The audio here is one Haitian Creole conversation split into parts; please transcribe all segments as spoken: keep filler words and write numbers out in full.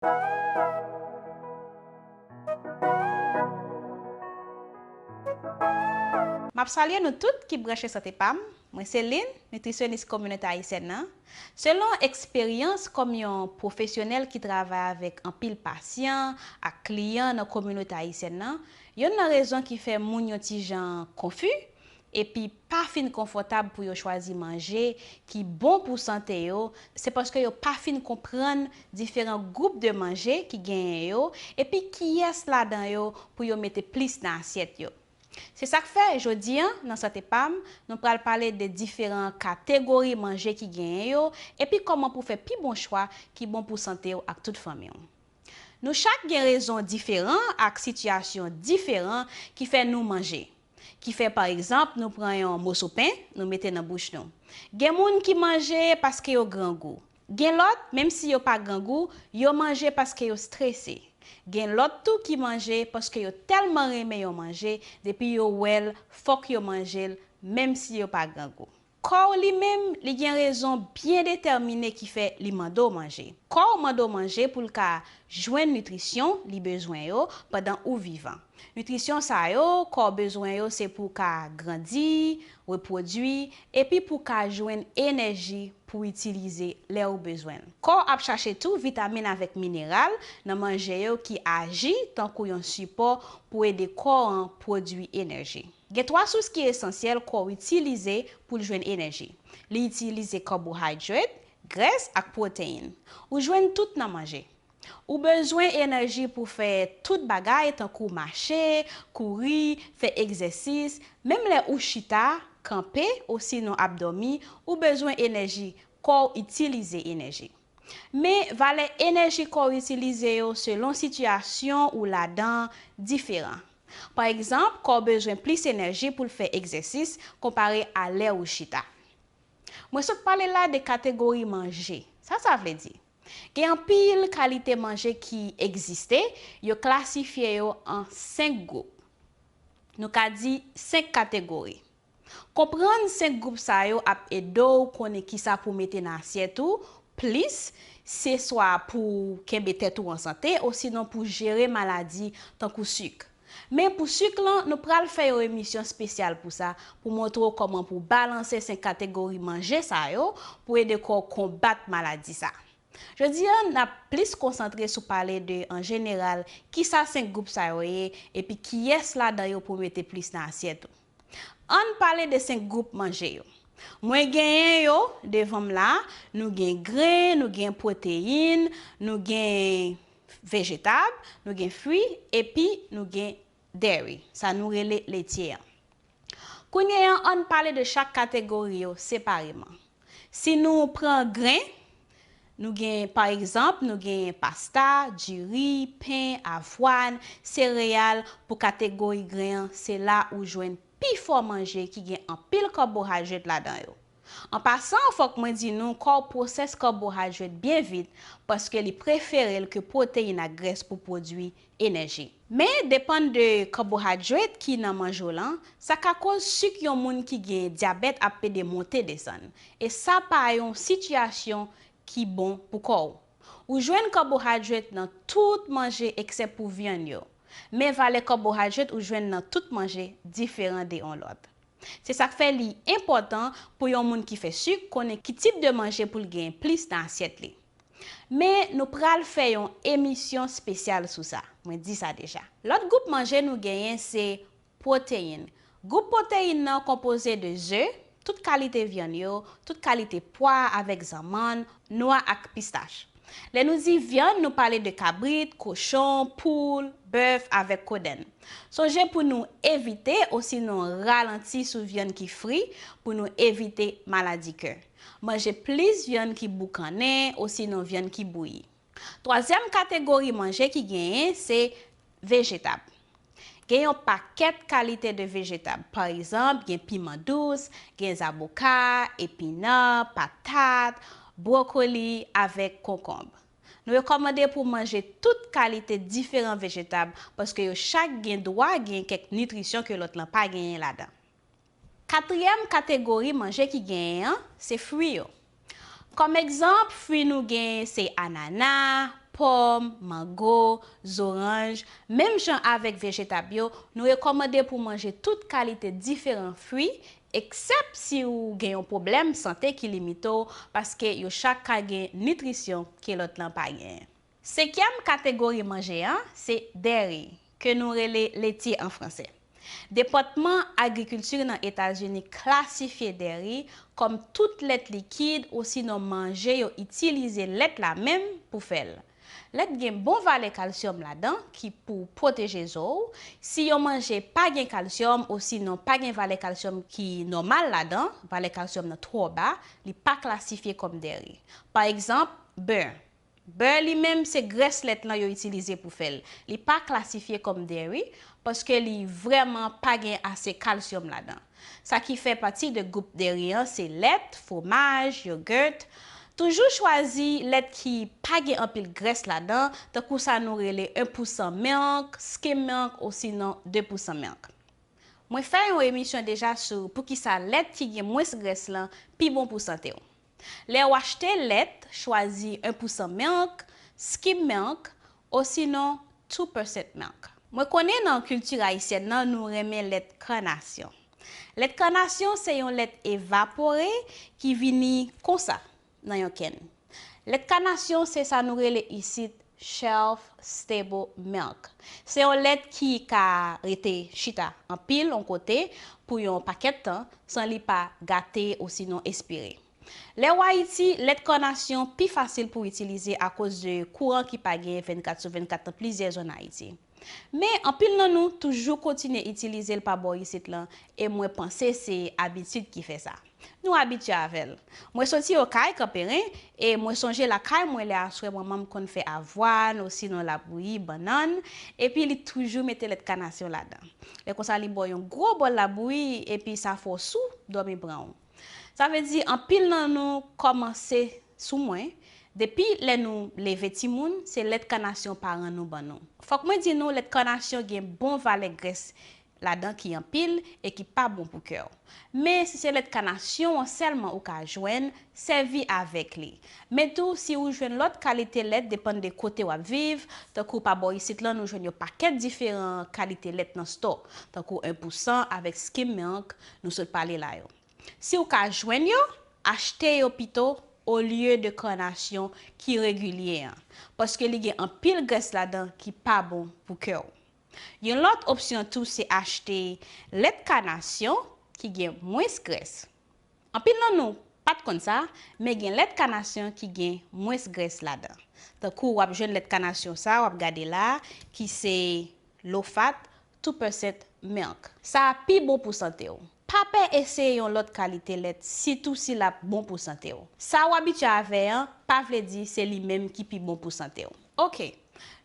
M ap salye nou tout ki branche Sante Pa M. Mwen se Lynn, nitrisyonis kominote ayisyèn nan. Selon eksperyans kòm yon pwofesyonèl ki travay avèk anpil pasyan ak kliyan nan kominote ayisyèn nan, youn nan rezon ki fè moun yon ti jan konfi epi pa fin konfòtab pou yo chwazi manje ki bon pou sante yo, se paske yo pa fin konprann diferan gwoup de manje ki genyen yo, epi kiyès ladan yo pou yo mete plis nan asyèt yo. Se sa k fè, jodi a, nan Sante Pa M, nou pral pale de diferan kategori manje ki genyen yo, epi kòman pou fè pi bon chwa ki bon pou sante w ak tout fanmi w. Nou chak gen rezon diferan ak sitiyasyon diferan ki fè nou manje. Ki fè, pa egzanp, nou pran yon moso pen, nou mete nan bouch nou. Gen moun ki manje paske yo grangou. Gen lòt, menm si yo pa grangou, yo manje paske yo strese. Gen lòt tou ki manje paske yo tèlman renmen yon manje, depi yo wè l, fòk yo manje l, menm si yo pa grangou. Kò w li menm, li gen rezon byen detèmine ki fè li mande w manje. Kò w mande w manje pou l ka jwenn nitrisyon li bezwen yo pandan ou vivan. Nitrisyon sa yo, kò w bezwen yo se pou w ka grandi, repwodui, epi pou w ka jwenn enèji pou w itilize lè w bezwen l. Kò w ap chache tou vitamin avèk mineral nan manje yo ki aji tankou yon sipò pou ede kò an pwodui enèji. Gen twa sous ki esansyèl kò w itilize pou l jwenn enèji. Li itilize kabohaydrate, grès ak pwoteyin. Ou jwenn tout nan manje. Ou bezwen enèji pou fè tout bagay tankou mache, kouri, fè egzèsis, menm lè ou chita, kanpe, osinon ap dòmi, ou bezwen enèji, kò w itilize enèji. Men, valè enèji kò w itilize yo selon sitiyasyon ou ladan diferan. Pa egzanp, kò w bezwen plis enèji pou l fè egzèsis konpare a lè ou chita. Mwen sot pale la de kategori manje. Sa sa vle di? Gen anpil kalite manje ki egziste, yo klasifye yo an senk gwoup. Nou ka di senk kategori. Konprann senk gwoup sa yo ap ede w konnen kisa pou mete nan asyèt ou, plis, se swa pou w kenbe tèt ou an sante, osinon pou jere maladi tankou sik. Men pou sik lan, nou pral fè yon emisyon espesyal pou sa, pou montre w kòman pou w balanse senk kategori manje sa yo, pou ede kò w konbat maladi sa. Jodi a, n ap plis konsantre sou pale de, an jeneral, kisa senk gwoup sa yo ye, epi kiyès ladan yo pou w mete plis nan asyèt ou. Ann pale de senk gwoup manje yo. Mwen genyen yo devan m la, nou gen gren, nou gen pwoteyin, nou gen vejetab, nou gen fwi, epi nou gen dèri, sa nou rele letye an. Kounye a, ann pale de chak kategori yo separeman. Si nou pran gren, nou gen, pa egzanp, nou gen pasta, diri, pen, avwàn, sereyal. Pou kategori gren an, se la ou jwenn pifò manje ki gen anpil kabohaydrate ladan yo. An pasan, fòk mwen di nou, kò w pwosès kabohaydrate byen vit, paske li prefere l ke pwoteyin ak grès pou pwodui enèji. Men, depann de kabohaydrate ki nan manje w lan, sa ka koz sik yon moun ki gen dyabèt ap pede monte desann. E sa pa yon sitiyasyon ki bon pou kò w. Ou jwenn kabohaydrate nan tout manje eksè pou vyann yo. Men valè kabohaydrate ou jwenn nan tout manje diferan de yon lòt. Se sa k fè li enpòtan pou yon moun ki fè sik konnen ki tip de manje pou l gen plis nan asyèt li. Men nou pral fè yon emisyon espesyal sou sa. Mwen di sa deja. Lòt gwoup manje nou genyen se pwoteyin. Gwoup pwoteyin nan konpoze de ze, tout kalite vyann yo, tout kalite pwa avèk zanmann, nwa ak pistach. Lè nou di vyann, nou pale de kabrit, kochon, poul, bèf avèk kodenn. Sonje pou nou evite osinon ralanti sou vyann ki fri pou nou evite maladi kè. Manje plis vyann ki boukannen osinon vyann ki bouyi. Twazyèm kategori manje ki genyen se vejetab. Gen yon pakèt kalite de vejetab. Pa egzanp, gen piman dous, gen zaboka, epinan, patat, bwokoli avèk konkonb. Nou rekòmande pou w manje tout kalite diferan vejetab paske yo chak gen dwa gen kèk nitrisyon ke lòt lan pa genyen ladan. Katriyèm kategori manje ki genyen an, se fwi yo. Kòm egzanp, fwi nou genyen se anana, Pòm, mango, zoranj, menm jan avèk vejetab yo, nou rekòmande pou w manje tout kalite diferan fwi, eksèp si w gen yon pwoblèm sante ki limite w, paske yo chak ka gen nitrisyon ke lòt lan pa genyen. Senkyèm kategori manje an, se dèri, ke nou rele letye an fransè. Depatman Agrikilti nan Etazini klasifye dèri kòm tout lèt likid osinon manje yo itilize lèt la menm pou fè l. Lèt gen bon valè kalsyòm ladan ki pou pwoteje zo w. Si yon manje pa gen kalsyòm osinon pa gen valè kalsyòm ki nòmal ladan, valè kalsyòm nan twò ba, li pa klasifye kòm dèri. Pa egzanp, bè. Bè li menm se grès lèt lan yo itilize pou fè l. Li pa klasifye kòm dèri paske li vrèman pa gen ase kalsyòm ladan. Sa ki fè pati de gwoup dèri an se lèt, fwomaj, yogurt. Toujou chwazi lèt ki pa gen anpil grès ladan, tankou sa nou rele en pousan milk, skim milk osinon de pousan milk. Mwen fè yon emisyon deja sou poukisa lèt ki gen mwens grès lan pi bon pou sante w. Lè w achte lèt, chwazi en pousan milk, skim milk, osinon two percent milk. Mwen konnen nan kilti ayisyèn nan nou renmen lèt kanasyon. Lèt kanasyon se yon lèt evapore ki vini konsa nan yon kenn. Lèt kanasyon se sa nou rele isit shelf stable milk. Se yon lèt ki ka rete chita anpil yon kote pou yon pakèt tan san li pa gate osinon espire. Lè w Ayiti, lèt kanasyon pi fasil pou w itilize akoz de kouran ki pa gen vennkat sou vennkat nan plizyè zòn Ayiti. Men, anpil nan nou toujou kontinye itilize l pa bò isit lan, e mwen panse se abitid ki fè sa. Nou abitye avè l. Mwen soti Okay, Kanperen, e mwen sonje lakay mwen lè aswè manman m konn fè avwàn osinon labouyi, bannann, epi li toujou mete lèt kanasyon ladan. Lè konsa li ba w yon gwo bòl labouyi, epi sa fè w sou, dòmi pran w. Sa vle di anpil nan nou kòmanse sou mwen, depi lè nou leve timoun, se lèt kanasyon paran nou ban nou. Fòk mwen di nou, lèt kanasyon gen bon valè grès ladan ki anpil e ki pa bon pou kè w. Men si se lèt kanasyon an sèlman ou ka jwenn, sèvi avèk li. Men tou, si ou jwenn lòt kalite lèt, depann de kote w ap viv, tankou pa bò isit lan, nou jwenn yon pakèt diferan kalite lèt nan stò, tankou en pousan avèk skim milk, nou sot pale la yo. Si w ka jwenn yo, achte yo pito olye de kanasyon ki regilye an, paske li gen anpil grès ladan ki pa bon pou kè w. Yon lòt opsyon tou se achte lèt kanasyon ki gen mwens grès. Anpil nan nou pa t konn sa, men gen lèt kanasyon ki gen mwens grès ladan. Tankou w ap jwenn lèt kanasyon sa a w ap gade la a, ki se low fat, two percent milk. Sa a pi bon pou sante w. Pa pè eseye yon lòt kalite lèt, sitou si l ap bon pou sante w. Sa w abitye avè an pa vle di se li menm ki pi bon pou sante w. Oke,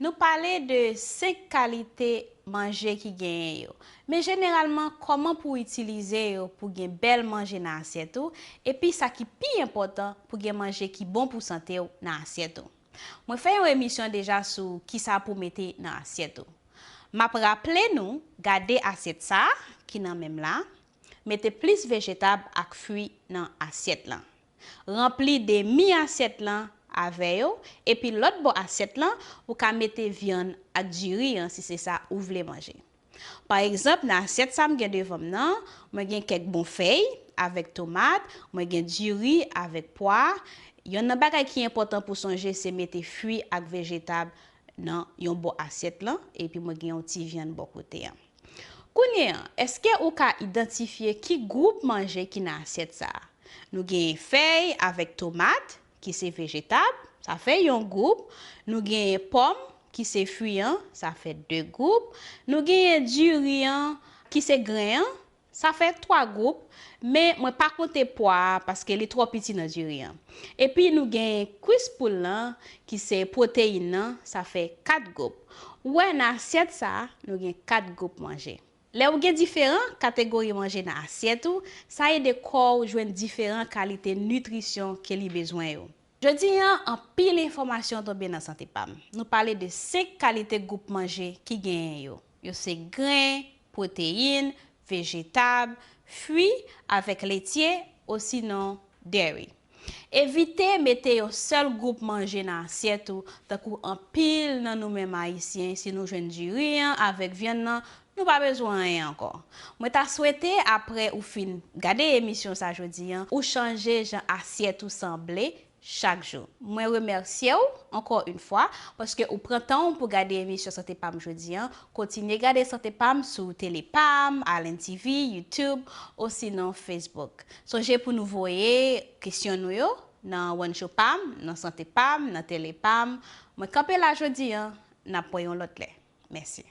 nou pale de senk kalite manje ki genyen yo. Men jeneralman, kòman pou w itilize yo pou gen bèl manje nan asyèt ou, epi sa ki pi enpòtan, pou gen manje ki bon pou sante w nan asyèt ou. Mwen fè yon emisyon deja sou kisa pou mete nan asyèt ou. M ap raple nou, gade asyèt sa a ki nan men m la, mete plis vejetab ak fwi nan asyèt lan. Ranpli demi asyèt lan avè yo, epi lòt bò asyèt lan, ou ka mete vyann ak diri an si se sa ou vle manje. Pa egzanp, nan asyèt sa m gen devan m nan, mwen gen kèk bon fèy avèk tomat, mwen gen diri avèk pwa. Yonn nan bagay ki enpòtan pou sonje se mete fwi ak vejetab nan yon bò asyèt lan, epi mwen gen yon ti vyann bò kote an. Kounye an, èske ou ka idantifye ki gwoup manje ki nan asyèt sa a? Nou genyen fèy avèk tomat, ki se vejetab, sa fè yon gwoup. Nou genyen pòm, ki se fwi an, sa fè de gwoup. Nou genyen diri an, ki se gren an, sa fè twa gwoup. Men mwen pa konte pwa a paske li twò piti nan diri an. Epi nou genyen kwis poul lan, ki se pwoteyin nan, sa fè kat gwoup. Ou wè, nan asyèt sa a, nou gen kat gwoup manje. Lè ou gen diferan kategori manje nan asyèt ou, sa ede kò w jwenn diferan kalite nitrisyon ke li bezwen yo. Jodi a, anpil enfòmasyon tonbe nan Sante Pa M. Nou pale de senk kalite gwoup manje ki genyen yo. Yo se gren, pwoteyin, vejetab, fwi avèk letye osinon dèri. Evite mete yon sèl gwoup manje nan asyèt ou, tankou anpil nan nou menm Ayisyen, si nou jwenn diri an avèk vyann nan, nou pa bezwen anyen ankò. Mwen ta swete, apre ou fin gade emisyon sa jodi an, ou chanje jan asyèt ou sanble chak jou. Mwen remèsye w ankò yon fwa paske ou pran tan w pou gade emisyon Sante Pam jodi an. Kontinye gade Sante Pam sou Tele Pam, Island T V, YouTube, osinon Facebook. Sonje pou nou voye kesyon nou yo nan One Show Pam, nan Sante Pam, nan Tele Pam. Mwen kanpe la jodi an, n ap wè yon lòt lè. Mèsi.